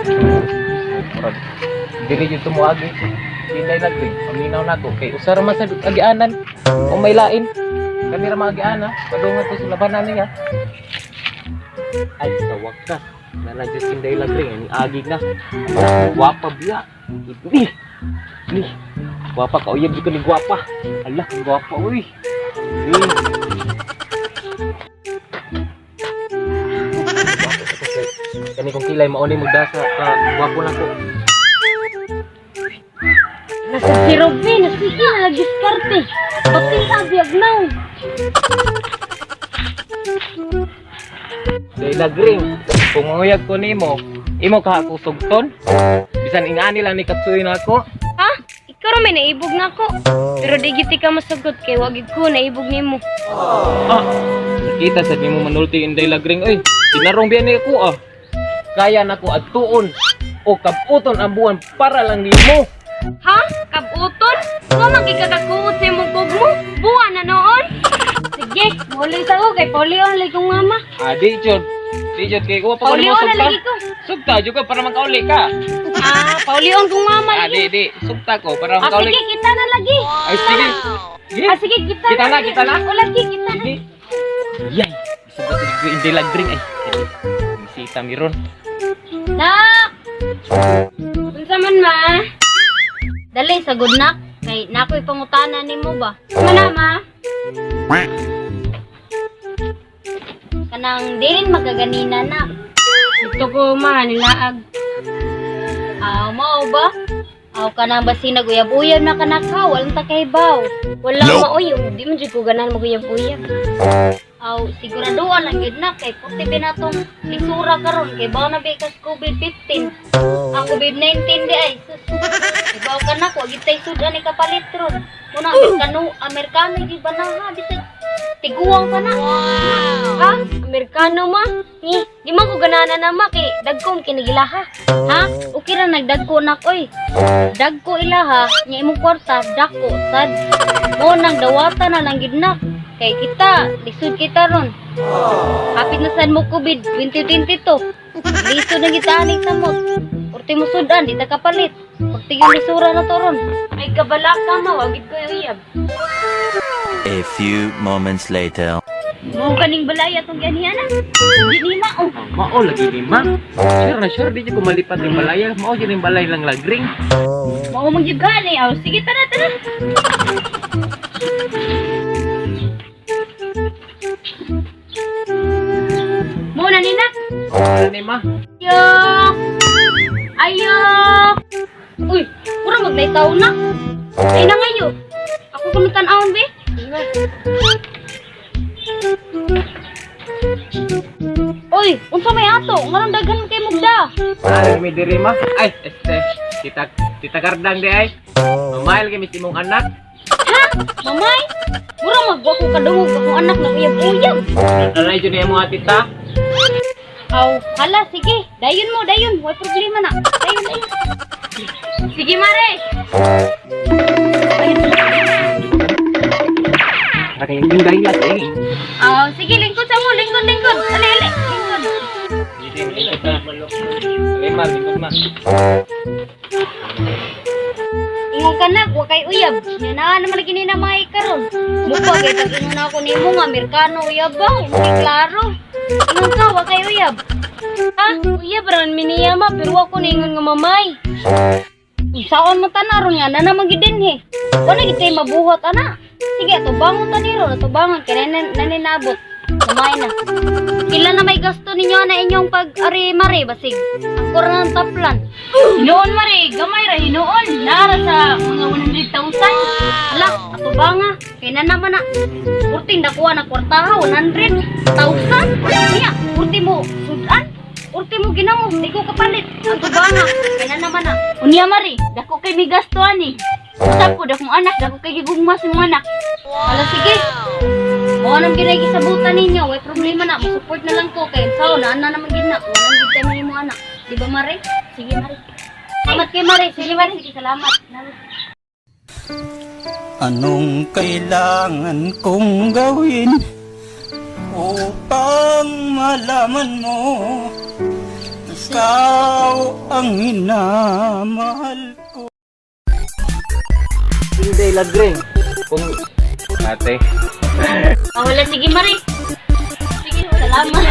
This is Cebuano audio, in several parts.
Murag dili jud tumuagi si Inday Lagring. Paminaw nako kay usa ra man sa agianan o may lain. Kani ra maagiana, padungan to sa labanan niya. Ay, sa wakas. Nana Diyos Inday Lagring, ang agi na. Gwapa biya. Ni. Ni. Gwapa ka uyab jud ko ni gwapa. Ala, ang gwapa uy. Ni. Gwapa sa kasi. Kani kong kilay mauni magdasa ka gwapo na ko. Nasa si Robin, sige na diskarte. Pati sa biyagnaw. Dahil lagring, kung manguyag ko nimo, imo ka ako sugton. Bisan ingani lang ni Katsuy na ako. Ha? Ikaw ra may naibog na ako. Pero di gyud ka masagot kay wa gyud ko naibog nimo. Ah, kita sa nimo manulti Inday Lagring oy. Tinarong biyan ni ako ah. Kaya nako adtuon o kabuton ang buwan para lang nimo. Ha? Kabuton? Wa man gyud ka kakuot sa imong kugmo. Buwan na noon. Sige, muli sa ko kay paulion lagi kong mama. Ah, di jud. Di jud kay wa pa ko nimo Paulion na sugta. lagi ko. Sugta jud ka para makauli ka. Ah, paulion kong mama Ah, lagi. di di sugta ko para Ah, makauli. sige, kita na lagi. Ay, sige. Sige. Ah, sige, kita, Kita na, lagi. kita na. O lagi, kita na. Sige. Yay, bisag ba si Inday Lagring ay. Bisita miron. Nak! Unsa man ma? Dali sagod nak kay nakoy pangutana nimo ba. Mana ma? Kanang dilin magaganina nak. Dito ko ma nilaag. Aw mao ba? Aw kanang basi naguyab-uyab na kanak ha, walang takahibaw. Wala Nope. maoy, di man jud ko ganahan maguyab-uyab. Aw siguraduan lang gyud na kay puti binatong lisura karon kay baw na bi kas COVID-15. Ang COVID-19 di ay sus. Ibaw ka na ko gitay sudan ni kapalit ron. Kuna Amerikano, Amerikano gyud ba na ha bisag tiguang pa na. Ha? Amerikano ma? Ni, di man ko ganahan na ma kay dagkom kinigilaha. Ha? Okay ra nagdagko nak oy. Dagko ilaha nya imong kwarta dako sad. Mo nang dawata na lang gid na. Kay kita, lisod kita ron. Hapit na sad mo COVID 2022. Lisod na kita aning samot. Urti mo sudan, di ta kapalit. Urti yung lisura na to ron. Ay kabala ka ma, wagid ko uyab. A few moments later. Mo kaning balay atong ganihan na. Di ni ma oh. Mao lagi ni ma. Sure na sure di jud ko malipat yung balay. Mao jud yung balay lang lagring. Mao man gyud gani aw. Sige tara tara. Mo na ni nak. Ano ni ma? Ayo. Ayo. Uy, pura maglay na. Ay na ngayo. Ako kuno tan-awon be. Uy, unsa may ato? Nganong daghan kay mugda? Ay, may diri ma. Ay, este, tita tita Kardang di ay. Mamail kay mis imong anak. Ha? Mamay? Mura magwa ko kadungog akong anak na uyab-uyab. Nanay jud ni imong tita. Aw, hala, sige. Dayon mo, dayon. Way problema na. Dayon, dayon. Sige, mare. Para kay Inday lang eh. Aw, sige, lingkod sa mo. Lingkod, lingkod. Ali, ali. Lingkod. Dili ni tita. Ali ma, lingkod ma. Ingon ka na, wa kay uyab. Nya na naman lagi ni na may karon. Mupa kay pag ingon ako nimo nga Amerikano uyab ba? Hindi klaro. Ingon ka, wa kay uyab. Ha? Uyab ron miniya ma, pero ako ningon nga mamay. Unsaon man tanaron nga na naman gid dinhi. Wala gid kay mabuhat ana. Sige, atubangon ta niro, atubangon kay naninabot. Mamay na. Pila na may gasto ninyo na inyong pag-ari mare basig. Ako ra ng taplan. Hinuon mare, gamay ra hinuon. Nara sa mga 100,000. Ala, ato ba nga? Kay na naman na. Purting nakuha na kwartaha, 100,000. Niya, purti mo sudan. Urti mo ginamo, di ko kapalit. Ato ba nga? Kay na naman na. Unya mare, dako kay mi gasto ani. Usap ko dakong anak, dako kay gigugma sa imong anak. Ala sige. Mao nang ginagisabutan ninyo, way problema na, mo-support na lang ko kay sao na ana naman gid na, wala gid tayo mo anak. Di ba mare? Sige mare. Salamat kay mare, sige mare, sige salamat. Anong kailangan kong gawin Upang malaman mo, ikaw ang minamahal ko. Hindi lagring. Kung ate. Ah, wala, sige, Mari. Sige, salamat.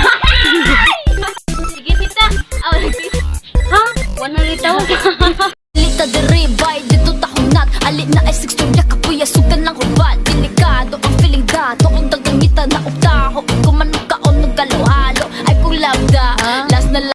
Sige, tita. Ah, wala, sige. Ha? 100,000. Lita diri bay dito tahunat alit na ay 6